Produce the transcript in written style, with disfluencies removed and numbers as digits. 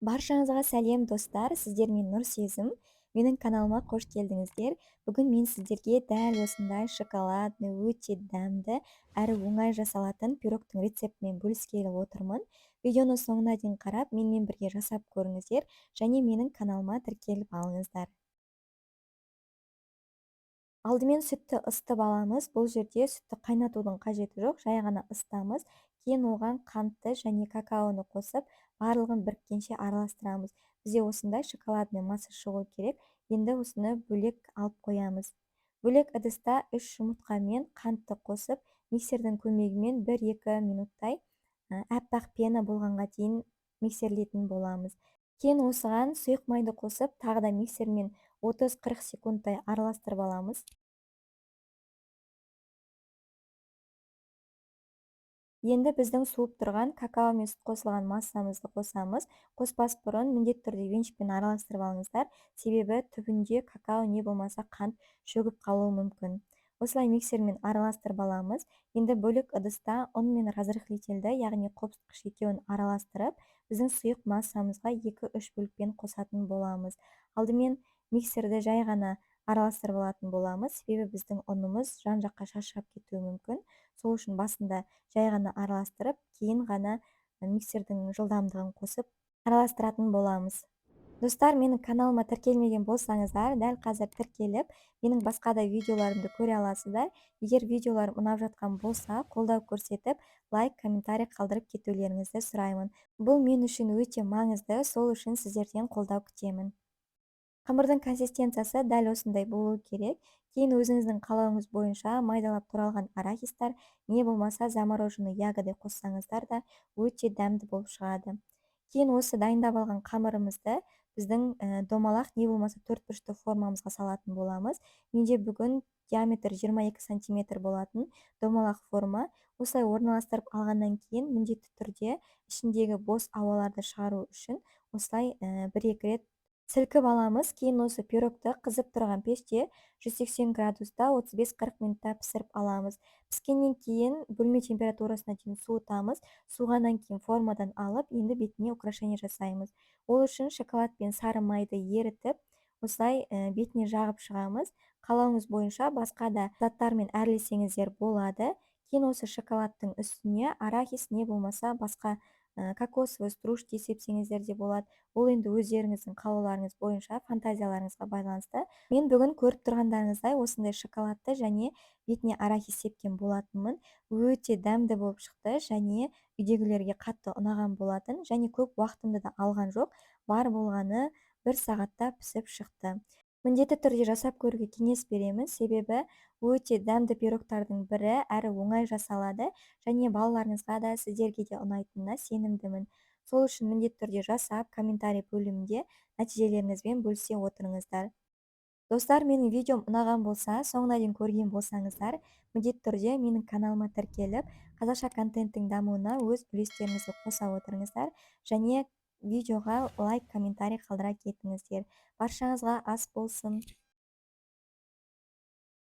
Баршаңызға сәлем, достар! Сіздермен Нұрсезім. Менің каналыма қош келдіңіздер. Бүгін мен сіздерге дәл осындай шоколадный, өте дәмді әрі оңай жасалатын пирогтың рецептімен бөліскелі отырмын. Видеоны соңына дейін қарап, менімен бірге жасап көріңіздер және менің каналыма тіркеліп алыңыздар. Алдымен сүтті ысытып аламыз. Бұл жерде сүтті қайнатудың қажеті жоқ, жай ғана ысытамыз. Кейін оған қантты және какаоны қосып, барлығын біріккенше араластырамыз. Бізде осындай шоколадный масса шығу керек. Енді осыны бөлек алып қоямыз. Бөлек ыдыста 3 жұмыртқа мен қантты қосып, миксердің көмегімен 1-2 минуттай аппақ пена болғанға дейін миксерлейтін боламыз. Кейін осыған сұйық майды қосып, тағы да миксермен 30-40 секундтай араластырып аламыз. Енді біздің суып тұрған какао мен сүт қосылған массамызды қосамыз. Қоспас бұрын міндетті түрде венчикпен араластырып алыңыздар, себебі түбінде какао не болмаса қант шөгіп қалуы мүмкін. Осылай миксермен араластырып аламыз. Енді бөлек ыдыста ұн мен разрыхлительді, яғни қопсытқыш екеуін араластырып, біздің сұйық массамызға 2-3 бөлікпен қосатын боламыз. Алдымен миксерді жай ғана араластырып алатын боламыз, себебі біздің ұнымыз жан-жаққа шашырап кетуі мүмкін. Сол үшін басында жай ғана араластырып, кейін ғана миксердің жылдамдығын қосып араластыратын боламыз. Достар, менің каналыма тіркелмеген болсаңыздар, дәл қазір тіркеліп, менің басқа да видеоларымды көре аласыздар. Егер видеоларым ұнап жатқан болса, қолдау көрсетіп, лайк, комментарий қалдырып кетулеріңізді сұраймын. Бұл мен үшін өте маңызды, сол үшін сіздерден қолдау күтемін. Қамырдың консистенциясы дәл осындай болу керек. Кейін өзіңіздің қалауыңыз бойынша майдалап туралған арахистар, не болмаса замороженный ягоды қоссаңыздар да өте дәмді болып шығады. Кейін осы дайындап алған қамырымызды біздің домалақ не болмаса төрт бұрышты формамызға салатын боламыз. Менде бүгін диаметр 22 сантиметр болатын домалақ форма. Осылай орналастырып алғаннан кейін міндетті түрде ішіндегі бос ауаларды шығару үшін осылай бір-екі рет сілкіп аламыз. Кейін осы пирогты қызып тұрған пеште 180 градуста 35-40 минутта пісіріп аламыз. Піскеннен кейін бөлме температурасына дейін суытамыз. Суығаннан кейін формадан алып, енді бетіне украшение жасаймыз. Ол үшін шоколад пен сары майды ерітіп, осылай бетіне жағып шығамыз. Қалауыңыз бойынша басқа да заттармен әрлесеңіздер болады. Кейін осы шоколадтың үстіне арахис не болмаса басқа кокосовый стружки сепсеңіздер де болады. Ол енді өздеріңіздің қалауларыңыз бойынша, фантазияларыңызға байланысты. Мен бүгін көріп тұрғандарыңыздай осындай шоколадты және бетіне арахис сепкен болатынмын. Өте дәмді болып шықты және үйдегілерге қатты ұнаған болатын, және көп уақытымды да алған жоқ. Бар болғаны 1 сағатта пісіп шықты. Міндетті түрде жасап көруге кеңес беремін, себебі өте дәмді пирогтардың бірі, әрі оңай жасалады және балаларыңызға да, сіздерге де ұнайтынына сенімдімін. Сол үшін міндетті түрде жасап, комментарий бөлімінде нәтижелеріңізбен бөлісе отырыңыздар. Достар, менің видеом ұнаған болса, соңына дейін көрген болсаңыздар, міндетті түрде менің каналыма тіркеліп, қазақша контенттің дамуына өз үлестеріңізді қоса отырыңыздар және видеоға лайк, комментарий қалдыра кетіңіздер. Баршаңызға ас болсын.